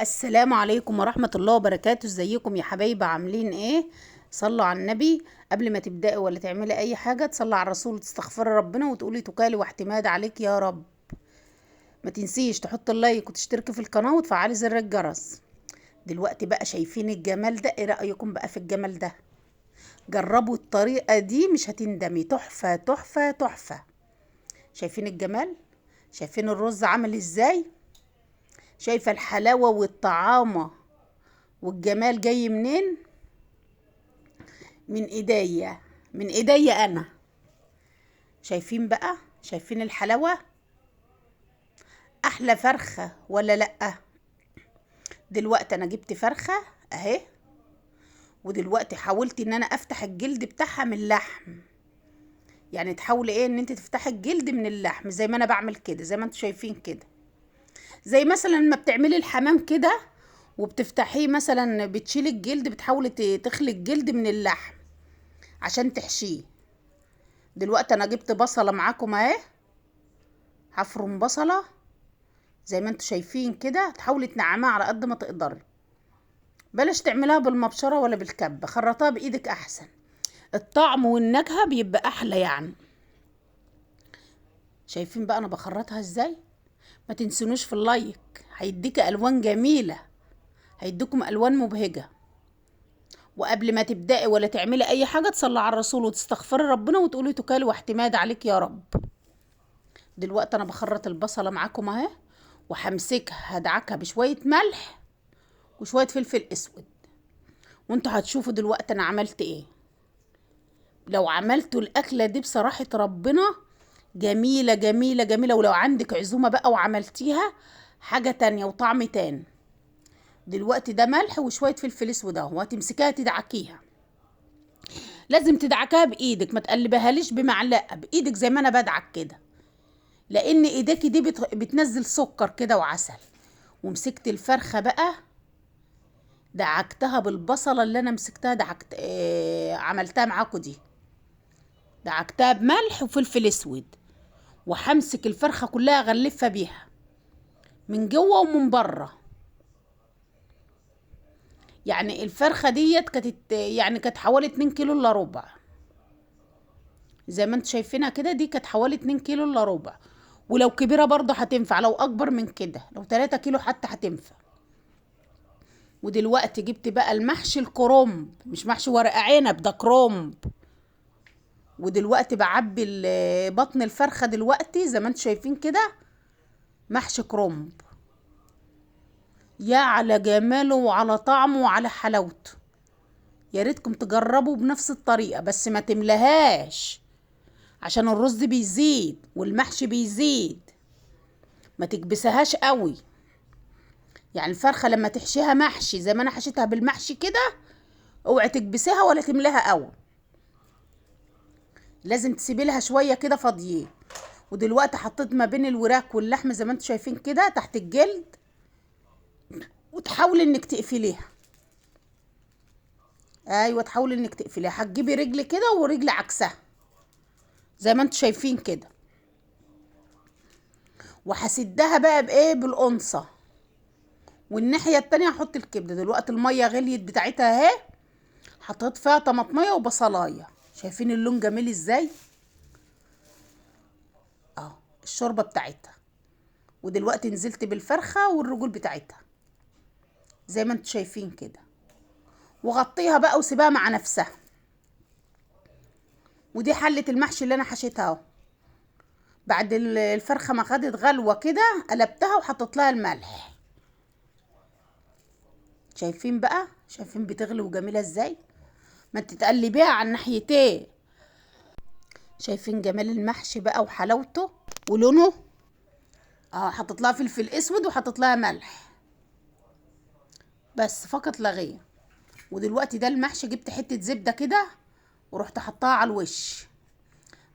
السلام عليكم ورحمة الله وبركاته. ازيكم يا حبايبي؟ عاملين ايه؟ صلوا على النبي. قبل ما تبدأي ولا تعملي اي حاجة تصلي على الرسول وتستغفري ربنا وتقولي توكالي واعتماد عليك يا رب. ما تنسيش تحط اللايك وتشتركي في القناة وتفعلي زر الجرس. دلوقتي بقى شايفين الجمال ده؟ ايه رأيكم بقى في الجمال ده؟ جربوا الطريقة دي مش هتندمي، تحفة تحفة تحفة. شايفين الجمال؟ شايفين الرز عامل ازاي؟ شايفة الحلاوة والطعامة والجمال جاي منين؟ من ايديا، من ايديا انا. شايفين بقى؟ شايفين الحلاوة؟ احلى فرخة ولا لأ؟ دلوقتي انا جبت فرخة اهي، ودلوقتي حاولت ان انا افتح الجلد بتاعها من اللحم. يعني تحاولي ايه؟ ان انت تفتحي الجلد من اللحم زي ما انا بعمل كده، زي ما انتوا شايفين كده، زي مثلا ما بتعملي الحمام كده وبتفتحيه مثلا، بتشيلي الجلد، بتحاولي تخلي الجلد من اللحم عشان تحشيه. دلوقتي انا جبت بصلة معاكم اهي، هفرم بصلة زي ما انتوا شايفين كده. تحاولي تنعميها على قد ما تقدري، بلاش تعمليها بالمبشرة ولا بالكبة، خرطيها بايدك احسن، الطعم والنكهة بيبقى احلى يعني. شايفين بقى انا بخرطها ازاي؟ ما تنسونوش في اللايك، هيديك الوان جميلة، هيديكم الوان مبهجة. وقبل ما تبدأي ولا تعملي اي حاجة تصلي على الرسول وتستغفري ربنا وتقولي توكالي واعتماد عليك يا رب. دلوقتي انا بخرط البصلة معاكم اهي، وهمسكها هدعكها بشوية ملح وشوية فلفل اسود، وانتوا هتشوفوا دلوقتي انا عملت ايه. لو عملتوا الاكلة دي بصراحة ربنا جميلة جميلة جميلة، ولو عندك عزومة بقى وعملتيها حاجة تانية وطعم تاني. دلوقتي ده ملح وشوية فلفل اسود اهو، وهتمسكيها تدعكيها، لازم تدعكها بايدك، ما تقلبهاليش بمعلقة، بايدك زي ما انا بدعك كده، لان ايديكي دي بتنزل سكر كده وعسل. ومسكت الفرخة بقى دعكتها بالبصلة اللي انا مسكتها دعكت، عملتها معاكم دي، دعكتها بملح وفلفل اسود، وهمسك الفرخة كلها اغلفها بيها من جوه ومن بره. يعني الفرخة ديت كانت حوالي 2 كيلو الا ربع، زي ما انتوا شايفينها كده، دي كانت حوالي 2 كيلو الا ربع، ولو كبيرة برضه هتنفع، لو اكبر من كده لو 3 كيلو حتى هتنفع. ودلوقتي جبت بقى المحشي الكرنب، مش محشي ورق عنب، ده كرنب. ودلوقتي بعبي بطن الفرخة دلوقتي زي ما انتوا شايفين كده محشي كرنب، يا على جماله وعلى طعمه وعلى حلاوته. يا ريتكم تجربوا بنفس الطريقة، بس ما تملهاش عشان الرز بيزيد والمحشي بيزيد، ما تكبسهاش قوي. يعني الفرخة لما تحشيها محشي زي ما انا حشيتها بالمحشي كده، اوعي تكبسيها ولا تملاها قوي، لازم تسيبي لها شوية كده فاضيين. ودلوقتي حطيت ما بين الوراك واللحم زي ما انتوا شايفين كده تحت الجلد، وتحاولي انك تقفليها. ايوه تحاولي انك تقفليها، هتجيبي رجل كده ورجل عكسها زي ما انتوا شايفين كده، وهسدها بقى بايه؟ بالقنصه. والناحية التانية هحط الكبده. دلوقتي المية غليت بتاعتها اهي، حطيت فيها طماطميه وبصلايه، شايفين اللون جميل ازاي؟ اهو الشوربة بتاعتها. ودلوقتي نزلت بالفرخه والرجول بتاعتها زي ما انتوا شايفين كده، وغطيها بقى وسيبها مع نفسها. ودي حله المحشي اللي انا حشيتها اهو. بعد الفرخه ما خدت غلوه كده قلبتها وحطيت لها الملح. شايفين بقى؟ شايفين بتغلي وجميلة ازاي؟ ما انت تقلبيها على الناحيتين. شايفين جمال المحشي بقى وحلاوته ولونه؟ حطيت لها فلفل اسود وحطيت لها ملح بس فقط لا غير. ودلوقتي ده المحشي، جبت حتة زبدة كده ورحت حطاها على الوش.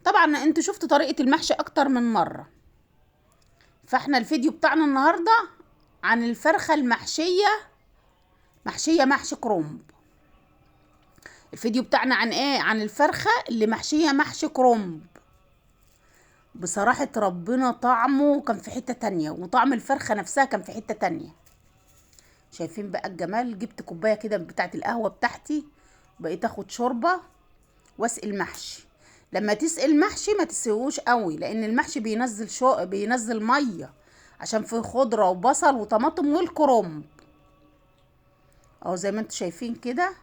طبعا انتوا شفتوا طريقه المحشي اكتر من مرة، فاحنا الفيديو بتاعنا النهارده عن الفرخه المحشيه، محشيه محشي كرنب. الفيديو بتاعنا عن ايه؟ عن الفرخه اللي محشيه محشي كرنب. بصراحة ربنا طعمه كان في حتة تانية، وطعم الفرخه نفسها كان في حتة تانية. شايفين بقى الجمال؟ جبت كوباية كده بتاعه القهوة بتاعتي، بقيت اخد شوربة واسقي المحشي. لما تسقي المحشي ما تسقيهوش قوي، لان المحشي بينزل مية، عشان فيه خضرة وبصل وطماطم والكرنب. اهو زي ما انتم شايفين كده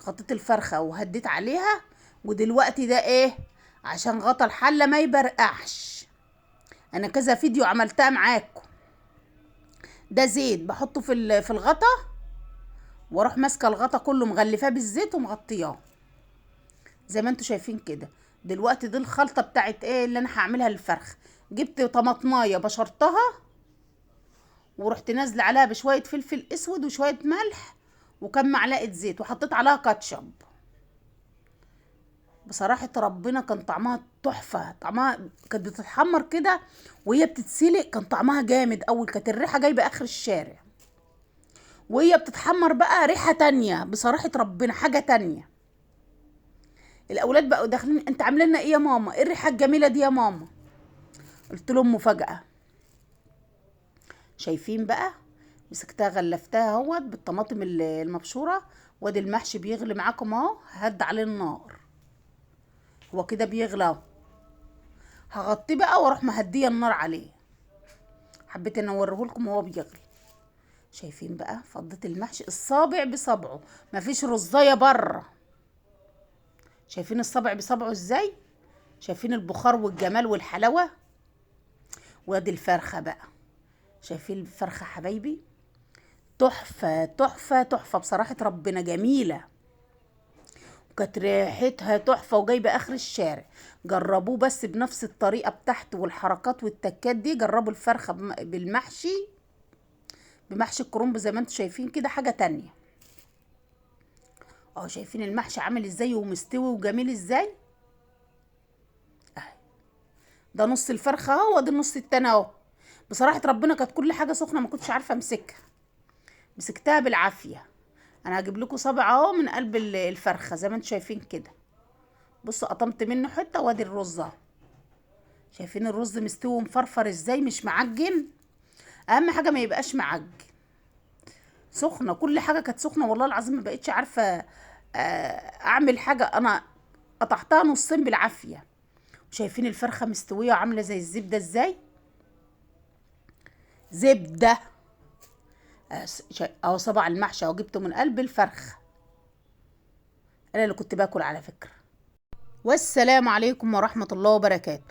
حطيت الفرخه وهديت عليها. ودلوقتي ده ايه؟ عشان غطا الحلة ما يبرقعش. انا كذا فيديو عملتها معاكم. ده زيت بحطه في الغطا، واروح ماسكه الغطا كله مغلفاه بالزيت ومغطياه زي ما انتم شايفين كده. دلوقتي دي الخلطة بتاعت ايه اللي انا هعملها للفرخ. جبت طماطمايه بشرتها ورحت نازله عليها بشوية فلفل اسود وشوية ملح وكم معلقه زيت، وحطيت عليها كاتشب. بصراحة ربنا كان طعمها تحفة، طعمها كانت بتتحمر كده وهي بتتسلق، كان طعمها جامد اول، كانت الريحة جايبه اخر الشارع وهي بتتحمر بقى ريحه تانية. بصراحة ربنا حاجة تانية. الاولاد بقوا داخلين، انت عامله لنا ايه يا ماما؟ ايه الريحة الجميلة دي يا ماما؟ قلت لهم مفاجاة. شايفين بقى؟ مسكتها غلفتها اهوت بالطماطم المبشوره، وادي المحشي بيغلي معاكم اهو، هد عليه النار هو كده بيغلى اهو. هغطيه بقى واروح مهديه النار عليه. حبيت ان اوريهولكم وهو بيغلي. شايفين بقى؟ فضيت المحشي الصابع بصبعه، مفيش رزايه بره. شايفين الصابع بصبعه ازاي؟ شايفين البخار والجمال والحلاوه؟ وادي الفرخه بقى. شايفين الفرخه حبايبي؟ تحفة تحفة تحفة بصراحة ربنا، جميلة وكانت ريحتها تحفة وجايبه اخر الشارع. جربوه بس بنفس الطريقة بتاعته والحركات والتكات دي. جربوا الفرخه بالمحشي، بمحشي الكرنب زي ما انتم شايفين كده، حاجة تانية اهو. شايفين المحشي عامل ازاي ومستوي وجميل ازاي؟ اهي ده نص الفرخه اهو، وادي النص التاني اهو. بصراحة ربنا كانت كل حاجة سخنة، ما كنتش عارفه امسكها، مسكتها بالعافية. انا هجيب لكم صابع اهو من قلب الفرخه زي ما انتم شايفين كده. بصوا قطمت منه حتة، وادي الرز اهو. شايفين الرز مستوي ومفرفر ازاي، مش معجن. اهم حاجة ما يبقاش معجن. سخنة، كل حاجة كانت سخنة والله العظيم، ما بقتش عارفه اعمل حاجة. انا قطعتها نصين بالعافية. شايفين الفرخه مستوية وعامله زي الزبدة ازاي؟ زبدة اهو. صبع المحشي اهو، جبته من قلب الفرخه، انا اللي كنت باكل على فكرة. والسلام عليكم ورحمة الله وبركاته.